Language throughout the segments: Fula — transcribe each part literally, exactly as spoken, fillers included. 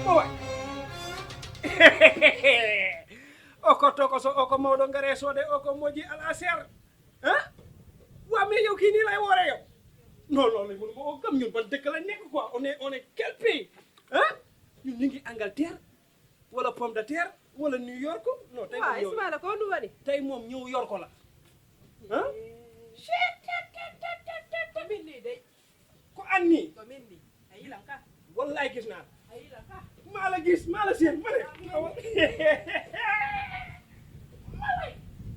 Ko waay. O ko tokoso, o ko mawɗo ngare soode, o ko moƴƴi ala ser. Hein? Wa, mais yow kii nii lay woore yow? Non, non, non, mënu ma o gëm. Ñun ban dëkk la nekk quoi? On est, on est quel pays? Hein? Ñun ñu ngi Angleterre, wala pomme de terre, wala New York? Non, tey waaw, moom yow. Ismaïla, ko honɗum waɗi? Tey moom New York la. Hein? Ko min nii dey. Ko an nii? Ko min nii. A yilan ka? Wallaay gis naa la. A yilan ka? Maa la gis, maa la seen, ma ne.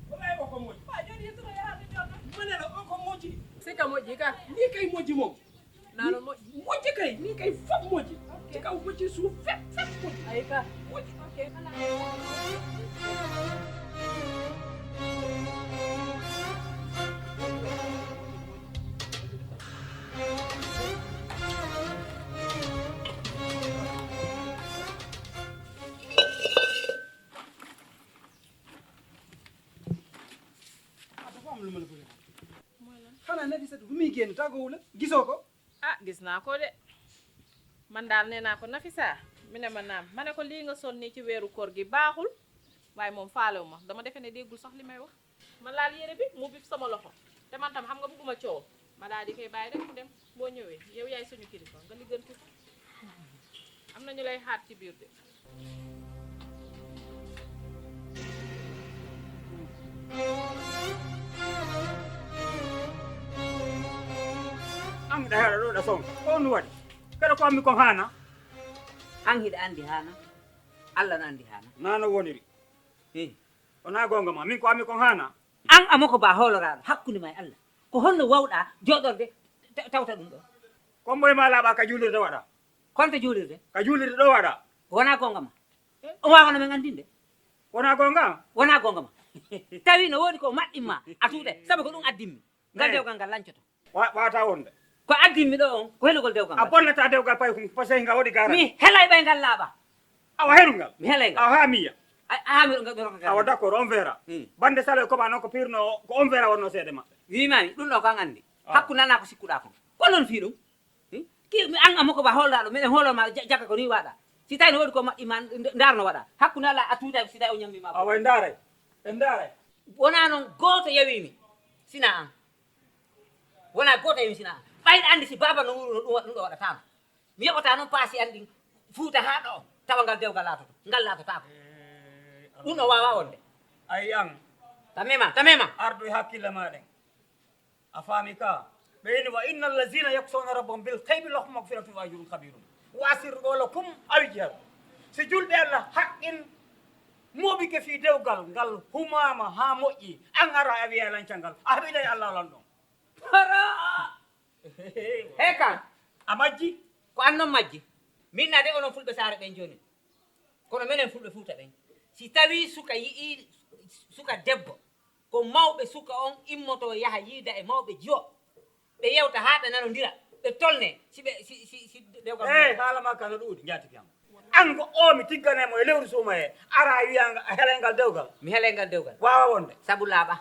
Wallaay o ko moƴƴi. Wa, jooni yettuno yahaade jooni. Ma ne la o ko moƴƴi. Sika moƴƴi ka? Nii kay moƴƴi moom. Naano moƴƴi. Moƴƴi kay, nii kay fof moƴƴi. Ok. Ci kaw ba ci suuf, fépp, fépp moƴƴi. Ay ka. Moƴƴi. Ok. Xanaa Nafisatu bu muy génn tàggoowul la, gisoo ko? Ah, gis naa ko de. Man daal nee naa ko, "Nafisa?" Mi ne ma, "Naam." Ma ne ko, "Lii nga sol nii ci weeru koor gi baaxul." Waaye moom faalewu ma. Dama defe ne déggul sax li may wax. Ma laal yére bi, mu bif sama loxo. Te man tam xam nga bëgguma coow. Ma daal di koy bàyyi rek mu dem. Boo ñëwee, yow yaay suñu kilifa. Nga ligganti ko. Am na ñu lay xaar ci biir de. An hiɗa heɗa ɗo ɗa son. Ko on waɗi? Kala ko ammi kon haana? An hiɗa andi haana? Allah na andi haana. Nano woniri. Eh. Wona gonga ma. Min ko ammi kon haana? An amo ko ba hooloraɗo hakkunde ma e Allah. Ko honno wawɗa joɗorde ta-, tawta ɗum ɗo? Komboy ma laaɓa ka juulirde waɗa. Konto juulirde? Ka juulirde ɗo waɗa. Wona gonga ma. O wawa no men andinde. Wona gonga? Wona gonga ma. Tawi no woni ko maɗɗin ma, a tuuta, sabu ko ɗum addimmi. Ngal Eh. dewgal ngal lancoto. Wa-, wata wonde. Ko addimmi ɗo on, ko helugol dewgal A ngal. bonnata dewgal pay kum, parce que nga waɗi garanti. Mi helay ɓay ngal laaɓa. Awa heru ngal. Mi helay ngal. Awa ha miya. A, a ha mi ɗo ngal. Awa d'accord, on verra. Hmm. Bande salo e koɓa noon ko pirno, ko on verra wonno seede maɓɓe. Wimami, ɗum ɗo ko an andi. Ah. Hakku nana ko sikkuɗa kon. Ko noon fii ɗum? Hmm? Ki, mi an amo ko ba hoolaɗo, meɗen hoolo ma ja-, jaka ko ni waɗa. Si tawi no waɗi ko maɗɗi ma, ndarno waɗa. Hakku nala a tuuta, si tawi o ñammi ma. Awa en ndaray. En ndaray. Wona noon gooto yawimi, sina an. Wona gooto yawimi, sina an. Ɓayɗa andi si baaba no wuro, no ɗum wa-, ɗum ɗo waɗatano. Mi yoɓata noon paasi an ɗin Fuuta haa ɗo, tawa ngal dewgal laatoto. Ngal laatotaako. Eh, ɗum ɗo wawa wonde. Ay an. Tamema, tamema. Ardu e hakkille ma ɗen. A faami ka? Ɓe inni, "Wa inna allazina yaksawna rabbahum bil ghaybi lahum maghfiratun wa ajrun kabirun. Wa asirru qawlakum aw ijharu." Si julɓe Allah haqqin mooɓike fii dewgal ngal humaama haa moƴƴi, an ara a wiya lancal ngal. A haɓiday Allah lan ɗon. Hara! He ka? A majji? Ko an non majji. Min na de onon fulɓe saare ɓen jooni. Kono menen fulɓe Fuuta ɓen. Si tawi suka yi'i suka debbo, ko mawɓe suka on immoto yaha yiida e mawɓe jiwo. Ɓe yewta haa ɓe nanondira. Ɓe tolne si ɓe, si, si, si dewgal Eh, haala makka no ɗuuɗi, njaatigi am. An ko o mi tiggane mo e lewru suuma he. Ara a wiya nga, a helay ngal dewgal. Mi helay ngal dewgal. Wawa wonde. Sabu laaɓa.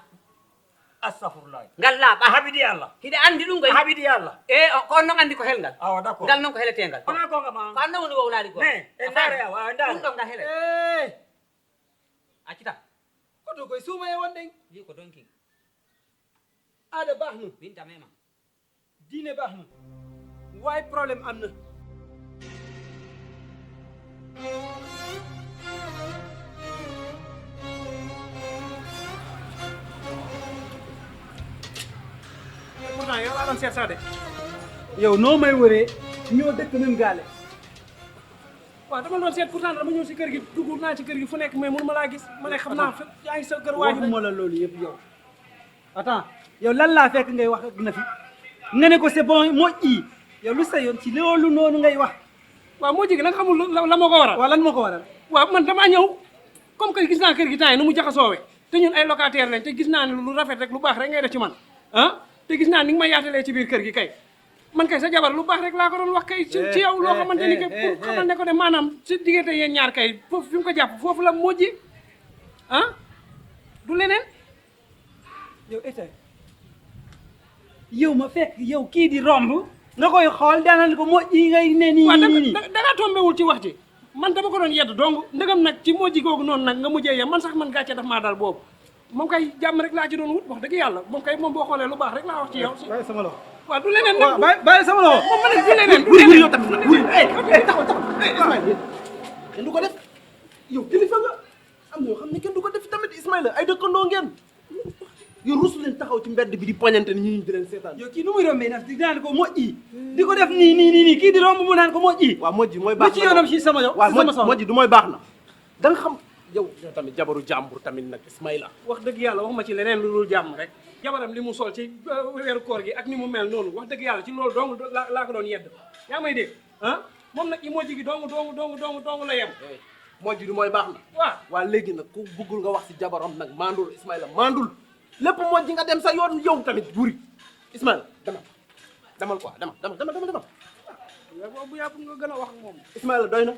Astafurlah. Ngal laaɓa. A haɓidi Allah. Hiɗa andi ɗum goy? A haɓidi Allah. E, o, ko on non andi ko helngal. Awa, d'accord. Ngal non ko heletengal. Wona gonga ma. Ko an non woni wowlaali goo. Ne, en ndaare awa, en ndaare. Ɗum ɗon nga hele. Eh. Accita. Ko to koye suuma e wonɗen. Wi ko donkin. Aada baax na. Min tamema. Diine baax na. Waaye problème am na. Pourtant yow laa doon seet sax de. Yow noo may wëree, ñoo dëkk même gaale. Waaw, dama doon seet, pourtant dama ñëw si kër gi, dugg naa ci kër gi fu nekk, mais mënu ma laa gis. Ma ne xam naa fépp, yaa ngi sa kër waa ji. Waxuma la loolu yëpp yow. Attends, yow lan laa fekk ngay wax ak Nafi? Nga ne ko c'est bon, moƴƴi. Yow lu sa yoon ci loolu noonu ngay wax? Waaw, moƴƴi gi nag xamul lu, la, la moo ko waral. Waaw, lan moo ko waral? Waaw, man damaa ñëw, comme que gis naa kër gi temps yi nu mu jaxasoowee, te ñun ay locataire lañ, te gis naa ne lu rafet rek, lu baax rek ngay def ci man, ah, te gis naa ni nga ma yaatalee ci biir kër gi kay. Man kay sa jabar lu baax rek laa ko doon wax kay ci, ci yow, loo xamante ni que pour xamal ne ko ne maanaam si diggante yéen ñaar kay, foofu fi mu ko jàpp, foofu la moƴƴi, ah, du leneen. Yow, Etaye, yow ma fekk yow kii di romb, nga koy xool, danaan ko moƴƴi ngay ne nii, waaw, nii, da, nii, nii. Da, da nga tombewul ci wax ji. Man dama ko doon yedd dong, ndegam nag ci moo ji googu noonu nag nga mujjee yem, man sax man gàcce daf maa dal boobu. Moom kay jàmm rek laa ci doon wut, wax dëgg yàlla. Moom kay, moom, boo xoolee, lu baax rek laa wax ci yow. Bàyyi sama loxo. Waaw, du leneen nag. Waaw, bàyyi, bàyyi sama loxo. Moom ma ne du leneen, du leneen. Yow tamit nag, wuri. Eh, eh, taxaw, taxaw. Eh, Ismaïla, kenn du ko def. Yow, kilifa nga. Am na yoo xam ne kenn du ko def tamit, Ismaïla. Ay dëkkandoo ngeen. Yow, rusu leen taxaw ci mbedd bi di poñante ni ñi di leen seetaan. Yow, kii nu muy rombee nag, di naan ko moƴƴi. Di ko def nii, nii, nii, nii. Kii di romb mu naan ko moƴƴi. Waaw, moƴƴi mooy baax. Lu ci yoonam ci sama yow? Waaw, ci sama moƴ-, soxna. Moƴƴi du mooy baax na. Da nga xam, yow, yow tamit jabaru jàmbur tamit nag, Ismaïla. Wax dëgg yàlla, waxuma ci leneen lu dul jàmm rek. Jabaram li mu sol ci, euh, weeru koor gi ak ni mu mel noonu, wax dëgg yàlla, ci loolu dong laa, laa ko doon yedd. Yaa may dégg? Ah? Moom nag, i moƴƴi gi dong, dong, dong, dong, dong la yem. Eh, moƴƴi du mooy baax na. Waaw. Waa, léegi nag, ku bëggul nga wax si jabaram nag, mandul, Ismaïla, mandul. Lépp moƴƴi nga dem sa yoon, yow tamit, wuri. Ismaïla, demal. Demal quoi, demal, demal, demal, demal, demal. Yow boobu yaa bëgg nga gën a wax ak moom. Ismaïla, doy na.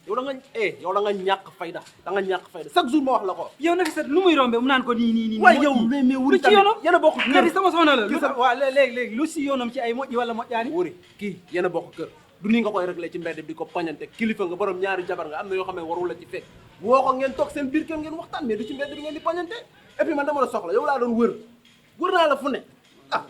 Yow da nga, eh, yow da nga ñàkk fayda. Da nga ñàkk fayda. Chaque jour ma wax la ko. Yow, Nafisat, lu muy rombee, mu naan ko nii, nii, nii, Waaye nii, yow, nii. Mais, mais wuri Lu ci tamit, yoonam? Yéen a bokk Kii kër. Sama soxna la. Kii Lu sama tax, waaw, lé-, léegi, léegi, lu si yoonam ci ay moƴƴi wala moƴƴaani? Wuri, kii, yéen a bokk kër. Du nii nga koy réglé ci mbedd bi, di ko pañante. Kilifa nga, borom ñaari jabar nga, am na yoo xam ne warul la ci fekk. Woo ko, ngeen toog seen biir kër, ngeen waxtaan, mais du ci mbedd bi ngeen di pañante. Et puis man, dama la soxla, yow laa doon wër. Wër naa la fu ne. Ah.